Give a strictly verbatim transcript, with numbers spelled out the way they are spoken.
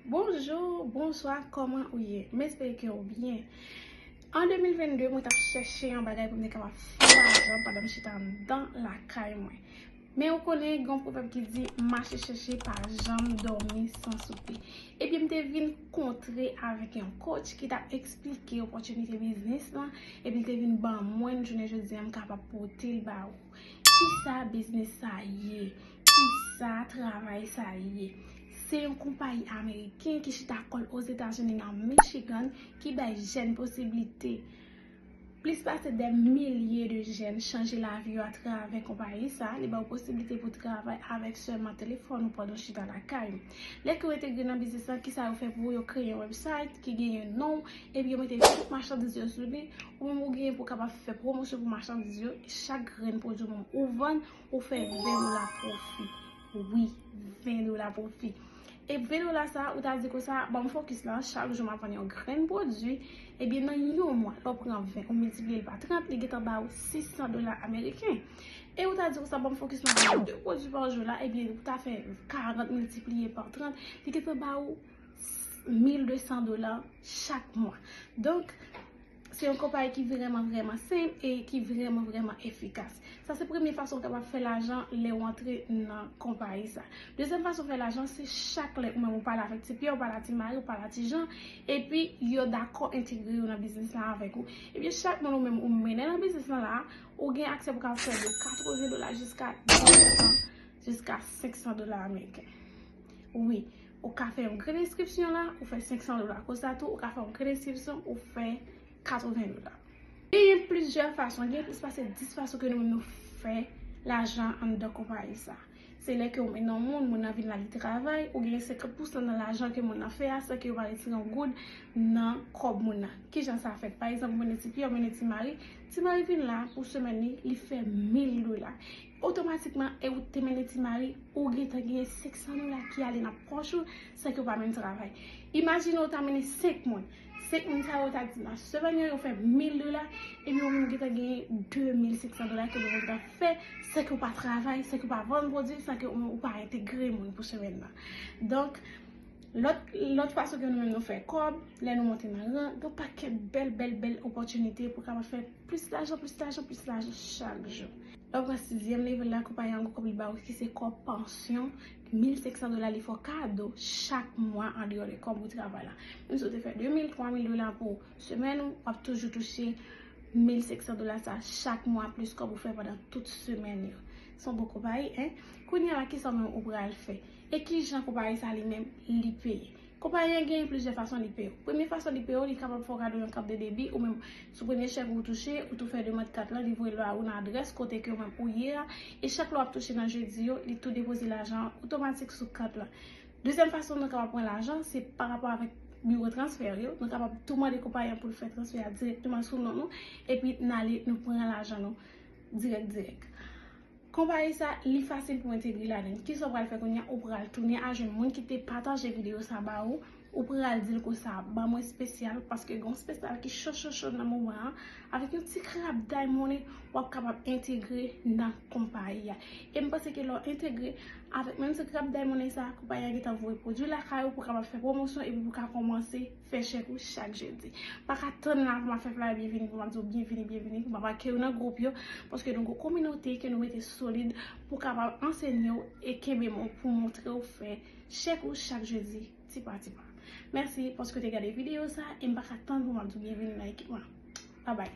Bonjou, bonswa, kòman ou ye? M espere ke w byen. An de mil venn de, mwen t ap chèche yon bagay pou m te kapab fè lajan pandan m chita anndan lakay mwen. Men ou konnen, gen yon pwovèb ki di, mache chèche pa janm dòmi san soupe. Ebyen, m te vin kontre avèk yon coach ki t ap eksplike opòtinite biznis lan, epi l te vin ban mwen l, jounen jodi a, m kapab pote l ba ou. Kisa biznis sa ye? Kisa travay sa ye? Se yon konpayi ameriken ki chita kò l Ozetazini nan Michigan ki bay jèn posiblite. Plis pase dè milye de jèn chanje lavi yo atravè konpayi sa. Li ba w posiblite pou travay avèk sèlman telefòn ou pandan w chita lakay ou. Lè ke w entegre nan biznis lan, kisa yo fè pou ou? Yo kreye yon website ki genyen non w, epi yo mete tout machandiz yo sou li. Ou menm ou genyen pou w kapab fè pwomosyon pou machandiz yo. Chak grenn pwodui ou menm ou vann, ou fè ven dola pwofi. Wi, ven dola pwofi. E ven dola sa, ou ta di konsa, ban m fokis la, chak jou m ap vann yon grenn pwodui, ebyen nan yon mwa, lè w pran ven, ou miltipliye l pa trant, li gentan ba ou sis san dola ameriken. E ou ta di konsa, ban m fokis nan vann de pwodui pa jou la, ebyen ou ta fè karant miltipliye pa trant, li gentan ba ou mil de san dola chak mwa. Donk, se yon konpayi ki vrèman, vrèman senp e ki vrèman, vrèman efikas. Sa se premye fason w kapab fè lajan lè w antre nan konpayi sa. Dezyèm fason fè lajan, se chak lè ou menm ou pale avèk ti Pyè, ou pale a ti Mari, ou pale a ti Jan, epi yo dakò entegre yo nan biznis la avèk ou. Ebyen, chak moun ou menm ou mennen nan biznis lan la, ou gen aksè pou kapab fè de katreven dola jiska de san, jiska senk san dola ameriken. Wi, ou ka fè yon grenn enskripsyon la, ou fè senk san dola. Konsa tou, ou ka fè yon grenn enskripsyon, ou fè katreven dola. Genyen plizyè fason, genyen plis pase dis fason ke nou menm nou fè lajan anndan konpayi sa. Se lè ke ou mennen yon moun, moun nan vin la li travay, ou genyen senkant pousan nan lajan ke moun nan fè a, san ke yo pa retire yon goud nan kòb moun nan. Kijan sa fèt? Pa egzanp, ou mennen ti Pyè, ou mennen ti Mari, ti Mari vin la pou semèn li, li fè mil dola. Otomatikman, e ou te mennen ti Mari, ou gentan genyen senk san dola ki ale nan pòch ou san ke w pa menm travay. Imajine ou ta mennen senk moun. Senk moun sa yo, ta di nan semèn yo, yo fè mil dola, epi ou menm ou gentan genyen de mil senk san dola ke ou menm ou gentan fè san ke w pa travay, san ke w pa vann pwodui, san ke ou menm ou pa entegre moun pou semèn nan. Donk, lòt, lòt fason ke nou menm nou fè kòb, lè nou monte nan ran, gen yon pakèt bèl, bèl, bèl opòtinite pou kapab fè plis lajan, plis lajan, plis lajan chak jou. Lè w pran sizyèm level la, konpayi an gon kòb li ba ou ki se kòb pansyon, mil senk san dola li fè w kado chak mwa andeyò de kòb ou travay la. Menm si w te fè de mil, twa mil dola pou semèn ou, w ap toujou touche mil senk san dola sa chak mwa plis kòb ou fè pandan tout semèn yo. Se yon bon konpayi, en? Kounye a la, kisa w menm ou pral fè? E kijan konpayi sa li menm li peye? Konpayi an genyen plizyè fason li peye w. Premye fason li peye w, li kapab fè w kado yon kat de debi, ou menm sou premye chèk ou touche, ou tou fè demann kat la, li voye l ba ou nan adrès kote ke ou menm ou ye a, e chak lè w ap touche nan jedi yo, li tou depoze lajan an otomatik sou kat la. Dezyèm fason nou kapab pran lajan, se pa rapò avèk biwo transfè yo. Nou kapab tou mande konpayi an pou l fè transfè a dirèkteman sou non nou, epi n ale, nou pran lajan nou dirèk, dirèk. Konpayi sa, li fasil pou entegre ladan l. Kisa w pral fè kounye a? Ou pral tounen al jwenn moun ki te pataje videyo sa ba ou. Ou pral di l konsa, ban mwen espesyal, paske gen yon espesyal ki cho, cho, cho nan moman an. Avèk yon ti krab day money, w ap kapab entegre nan konpayi a. E m panse ke lè w entegre avèk menm ti krab day money sa, konpayi a gentan voye pwodui lakay ou pou w kapab fè pwomosyon epi pou w ka kòmanse fè chèk ou chak jedi. Pa ka tann la pou m ap fè flyer byenvini, pou m ap di w byenvini, byenvini, pou m ap akeyi w nan gwoup yo, paske nou gon kominote ke nou mete solid pou kapab ansenye w e kenbe men w pou montre w fè chèk ou chak jedi, ti pa ti pa. Mèsi paske w te gade videyo sa, e m pa ka tann pou m ap di w byenvini nan ekip mwen. Babay.